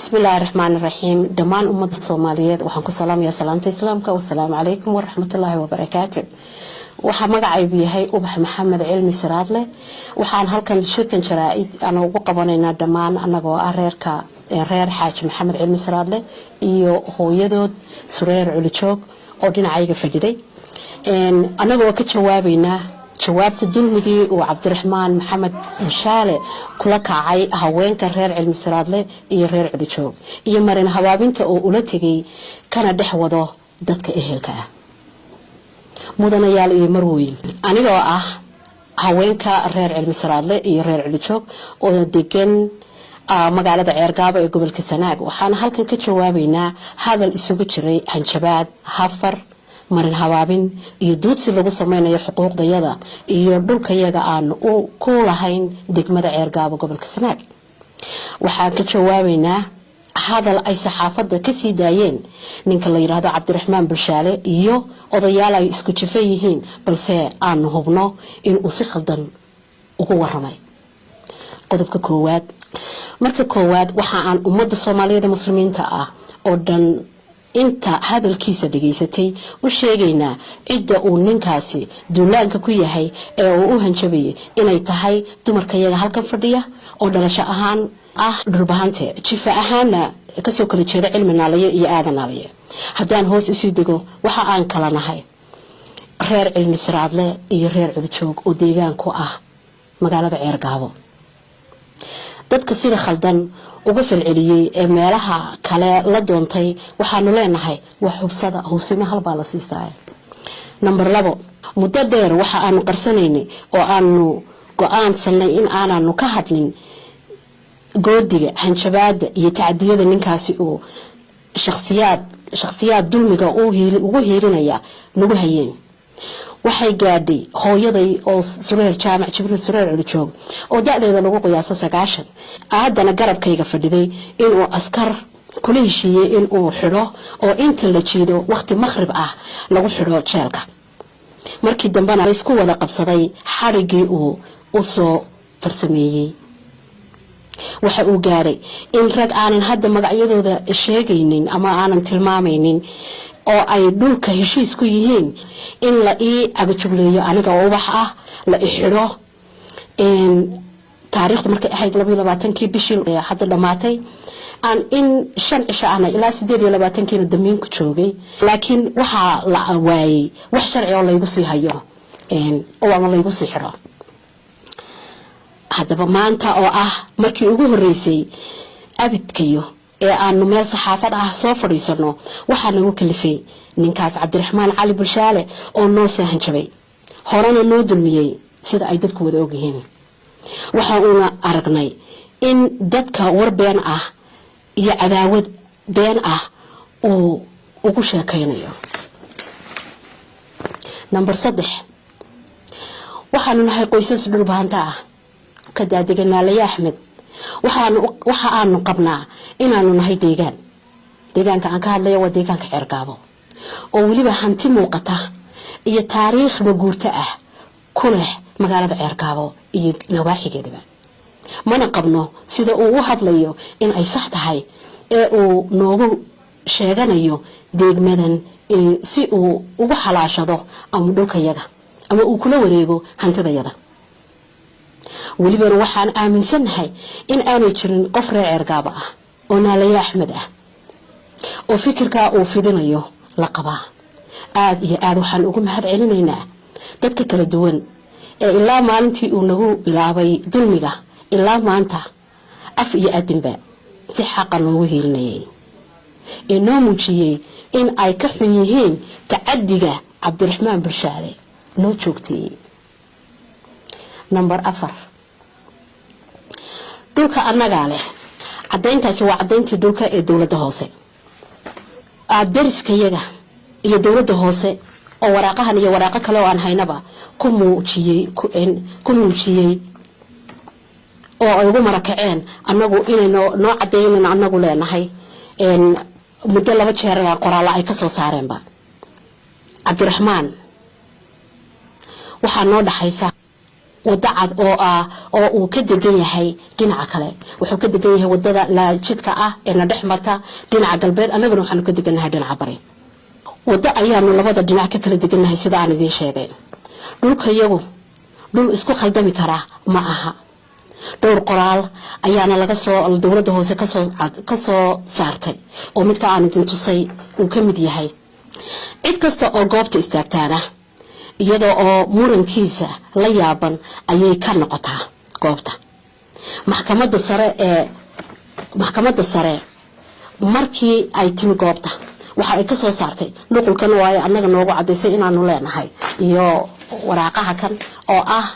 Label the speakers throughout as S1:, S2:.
S1: Bismillaahi raxmaani raxiim. Dhammaan ummadda Soomaaliyeed waxaan ku salaamayaa salaamta Islaamka. Wasalaamu calaykum waraxmatullaahi wabarakaatu. Waxaa magacaygu yahay Ubax Maxamed Cilmi Siraadle. Waxaan halkan shirkan jaraa-id aan ugu qabanaynaa dhammaan anagoo ah reerka reer Xaaji Maxamed Cilmi Siraadle iyo hooyadood Sureer Culijoog oo dhinacayga fadhiday, anagoo ka jawaabaynaa jawaabta dulmigii uu Cabdiraxmaan Maxamed Bulshaale kula kacay haweenka reer Cilmi Siraadle iyo reer Culijoog iyo marin habaabinta oo ula tegay kana dhex wado dadka ehelka ah. Mudanayaal iyo marweyn, anigoo ah haweenka reer Cilmi Siraadle iyo reer Culijoog oo degan magaalada Ceergaabo ee gobolka Sanaag, waxaana halkan ka jawaabaynaa hadal isugu jiray hanjabaad, hafar, marin habaabin iyo duudsi lagu sameynayo xuquuqdayada iyo dhulkayaga aanu ku lahayn degmada Ceergaabo, gobolka Sanaag. Waxaan ka jawaabaynaa hadal ay saxaafadda kasii daayeen ninka la yidhaahdo Cabdiraxmaan Bulshaale iyo odayaal ay isku jifa yihiin, balse aanu hubno inuu si khaldan ugu waramay. Qodobka koowaad: marka koowaad, waxa aan ummadda Soomaaliyeed Muslimiinta ah oo dhan inta hadalkiisa dhageysatay u sheegaynaa cidda uu ninkaasi duulaanka ku yahay ee uu u hanjabayay inay tahay dumarkayaga halkan fadhiya oo dhalasho ahaan ah Dhulbahante, jifa ahaana kasoo kala jeeda Cilmi Naaliye iyo Aadan Naaliye. Haddaan hoos isii dego, waxa aan kala nahay reer Cilmi Siraadle iyo reer Cudujoog oo deegaan ku ah magaalada Ceergaabo. Dadka sida khaldan uga falceliyey ee meelaha kale la doontay waxaanu leenahay wax hubsada, hubsimo halbaa la siistaa. Number 2, muddo dheer waxa aanu qarsanaynay oo aanu go-aansanay in aananu ka hadlin goodiga, hanjabaada iyo tacadiyada ninkaasi uu shakhsiyaad dulmiga ugu hiilinaya nagu hayeen. Waxay gaadhay hooyaday oo Sureer Jaamac Jibriil Sureer Culijoog oo da-deeda lagu qiyaaso 90, haddana garabkayga fadhiday, inuu askar kula heshiiyey inuu xidho oo inta la jiido waqti maqrib ah lagu xidho jeelka. Markii dambena laysku wada qabsaday xadhigii uu usoo farsameeyey. Waxa uu gaadhay in rag aanan hadda magacyadooda sheegaynin ama aanan tilmaamaynin oo ay dhulka heshiis ku yihiin in la ii agajugleeyo aniga oo Ubax ah, la i xidho. Taariikhdu markay ahayd 22-kii bishii hadda dhammaatay, aan in 5 cisho ahna ilaa 28-kiina damiinku joogay, laakiin waxaa la waayey wax sharci oo laygu sii hayo oo ama laygu sii xidho. Haddaba maanta oo ah markii ugu horeysay abidkayo ee aanu meel saxaafad ah soo fadhiisano, waxaa nagu kalifay ninkaas Cabdiraxmaan Cali Bulshaale oo noo soo hanjabay, horena noo dulmiyey sida ay dadku wada ogyihiin. Waxa uuna aragnay in dadka war been ah iyo cadaawad been ah uu ugu sheekaynayo. Number 3, waxaanu nahay qoysas Dhulbahanta ah ka daadega Naalaye Axmed. Waxa aanu qabnaa inaanu nahay deegaan. Deegaanka aan ka hadlaya waa deegaanka Ceergaabo, oo weliba hanti muuqata iyo taariikh maguurto ah ku leh magaalada Ceergaabo iyo nawaaxigeedaba. Mana qabno sida uu u hadlayo in ay sax tahay ee uu noogu sheeganayo deegmadan si uu ugu xalaashado ama dhulkayaga ama uu kula wareego hantidayada. Welibana waxaan aaminsannahay in aanay jirin qof reer Ceergaabo ah oo Naalaye Axmed ah oo fikirkaa uu fidinayo la qabaa. Aada iyo aada waxaan ugu mahad celinaynaa dadka kala duwan ee ilaa maalintii uu nagu bilaabay dulmiga ilaa maanta af iyo adinba si xaqa noogu hiilinayay ee noo muujiyey in ay ka xun yihiin tacadiga Cabdiraxmaan Bulshaale noo joogteeyey. Number 4, dhulka annagaa leh. Caddayntaasi waa caddayntii dhulka ee dowladda hoose, dariskayaga iyo dowladda hoose oo waraaqahan iyo waraaqo kale oo aan haynaba ku muujiyey oo ay ugu marakaceen annagu inay noo caddeeyen annagu leenahay. Muddo 2 jeer qoraallo ay kasoo saareenba Cabdiraxmaan waxaa noo dhaxaysa. Waddo cad oo ah oo uu ka degan yahay dhinaca kale. Wuxuu ka degan yahay wadada laajidka ah ee na dhex marta dhinaca galbeed, annaguna waxaanu ka degannahay dhinaca bari. Waddo ayaanu labada dhinac ka kala degannahay. Sida aan idiin sheegay, dhulka iyagu dhul isku khaldami karaa ma aha. Dhowr qoraal ayaana laga soo dowladda hoose kasoo saartay oo midka aan idin tusay uu ka mid yahay. Cid kasta oo goobta istaagtaana iyadoo oo murankiisa la yaaban ayay ka noqotaa goobta. Maxkamadda sare ee maxkamadda sare markii ay timi goobta, waxa ay kasoo saartay nuqulkan oo ay annaga noogu cadaysay inaanu leenahay, iyo waraaqaha kan oo ah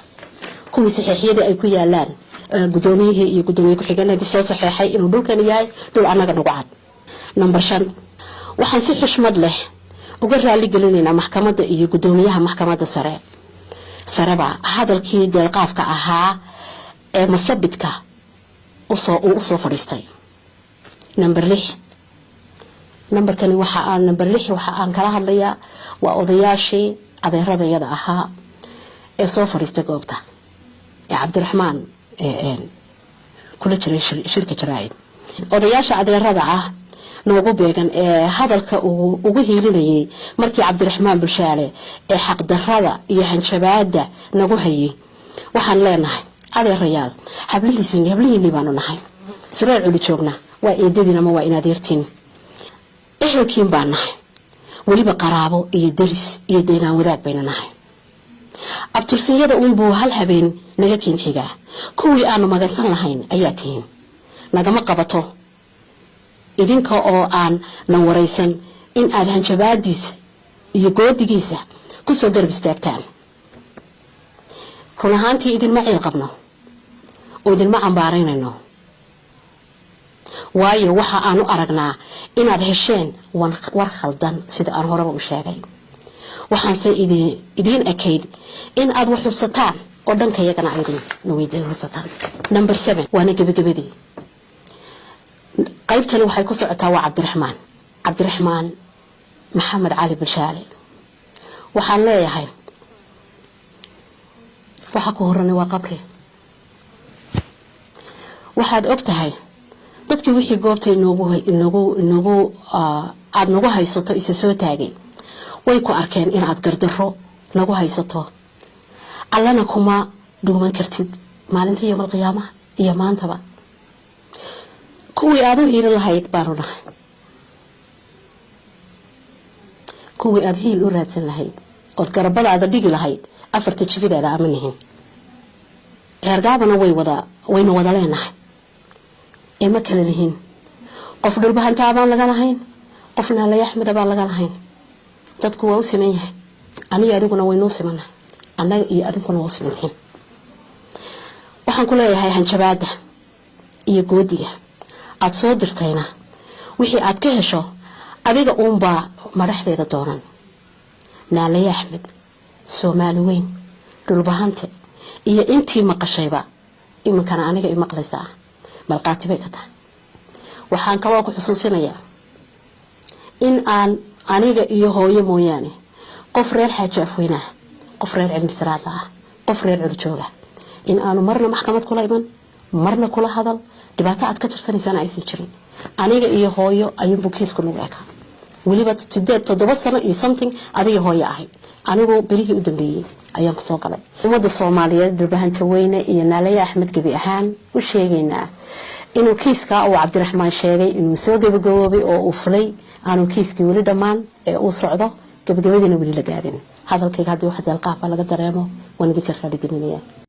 S1: kuwii saxeexyadii ay ku yaalaan guddoomiyihii iyo guddoomiye ku-xigeenadii soo saxeexay inuu dhulkani yahay dhul annaga nagu cad. Number 5, waxaan si xushmad leh uga raali gelinaynaa maxkamadda iyo guddoomiyaha maxkamadda sareba hadalkii deelqaafka ahaa ee masabidka usoo uu usoo fadhiistay. Number 6, numberkani waxa aan number 6 waxa aan kala hadlayaa waa odayaashii adeeradayada ahaa ee soo fadhiistay goobta ee Cabdiraxmaan kula jiray shirka jaraa'id. Odayaasha adeerada ah noogu beegan ee hadalka uu ugu hiilinayay markii Cabdiraxmaan Bulshaale ee xaqdarada iyo hanjabaada nagu hayay, waxaan leenahay: adeerayaal, hablihiisin hablihiinii baanu nahay. Sureer Culi joogna waa eedadiin ama waa in adeertiin, ehelkiin baan nahay, weliba qaraabo iyo deris iyo deegaan wadaag baynu nahay. Abtirsinyada uunbuu hal habeen naga kiin xigaa. Kuwii aanu magansan lahayn ayaa tihiin. Nagama qabato idinka oo aan na waraysan in aad hanjabaadiisa iyo goodigiisa kusoo garab istaagtaan. Run ahaantii idinma ciil qabno oo idinma cambaaraynayno, waayo waxa aanu aragnaa inaad hesheen war khaldan, sida aan horeba u sheegay. Waxaanse idiin ekayd in aad wax hubsataan oo dhanka iyagana aydin hubsataan. Number 7, waana gebagabadii. Qaybtani waxay ku socotaa waa Cabdiraxmaan Maxamed Cali Bulshaale. Waxaan leeyahay, waxa ku horanay waa qabri. Waxaad og tahay dadkii wixii goobta inoogu aada nagu haysato isa soo taagay way ku arkeen inaad gardarro nagu haysato. Allana kuma dhuuman kartid maalinta yowmal qiyaamaha iyo maantaba. Kuwii aada u hiilin lahayd baanu nahay, kuwii aada hiil u raadsan lahayd ood garabadaada dhigi lahayd afarta jifideeda ama nihin. Ceergaabana way wada waynu wada leenahay ee ma kala lihin. Qof Dhulbahantaa baan laga lahayn, qof Naalay Axmeda baan laga lahayn. Dadku waa u siman yahay. Aniyo adiguna waynuu simanahay, annaga iyo adinkuna waa u simantihiin. Waxaan ku leeyahay, hanjabaada iyo goodiga aada soo dirtayna wixii aad ka hesho adiga uunbaa madaxdeeda doonan. Naalay Axmed, Soomaali weyn, Dhulbahante iyo intii maqashayba iminkana aniga i maqlaysaa marqaati bay ka tahay. Waxaan kaloo ku xusuusinayaa in aan aniga iyo hooyo mooyaane qof reer Xaaji Afweynaah, qof reer Cilmisiraadla ah, qof reer Culjooga in aanu marna maxkamad kula iman, marna kula hadal. Dhibaato aad ka tirsanaysana aysan jirin. Aniga iyo hooyo ayuunbuu kiisku nagu ekaa, weliba 8 7 sano iyo something adiga hooyo ahayd. Anigu bilihii u dambeeyey ayaan kusoo galay. Ummadda Soomaaliyeed, Dhulbahanta weyne iyo Naalaya Axmed gebi ahaan u sheegaynaa inuu kiiskaa uu Cabdiraxmaan sheegay inuu soo gebagaboobay oo uu fulay aanu kiiskii weli dhammaan ee uu socdo, gebagabadiina weli la gaadhin. Hadalkayga haddii wax deelqaafa laga dareemo, waan idinka raaligelinaya.